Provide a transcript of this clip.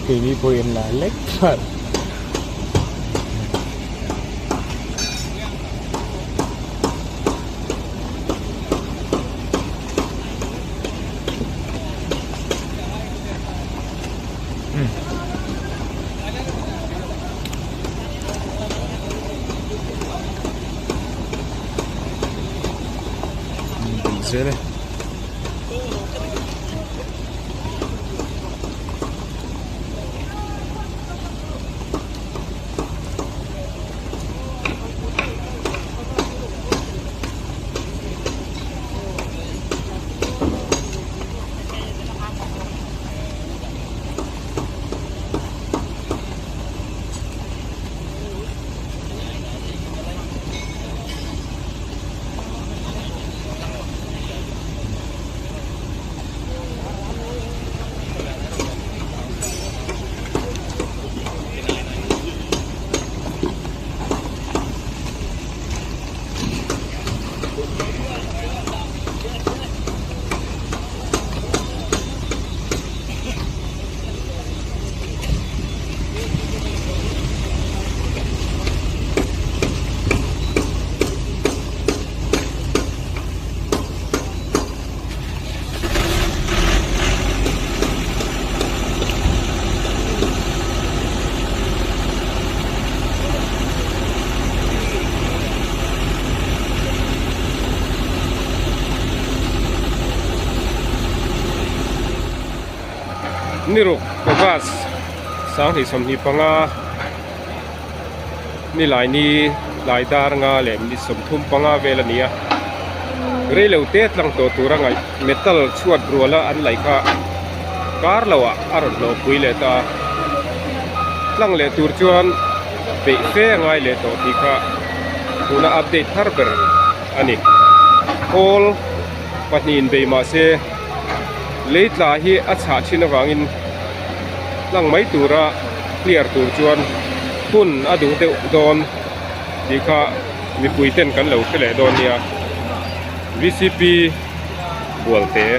Keini pawhin la lek nghal. Zel e. Ni ruk August 2025 nilai ni tlai dar nga leh minute 35 vel a ni a reilo te tlang tawh tur a ngaih metal chhuat rual a an laih kha kar lo ah a rawn hlawh pui leh ta a tlang leh tur chuan peih fe a ngai leh tawh tih kha tuna update thar ber a ni khawl pahnihin bei mahse lei tla hi a chhah thin avangin tlang mai tura clear tur chuan hun a duh deuh dawn tih kha mipui ten kan lo hre leh dawn nia V C P bual te.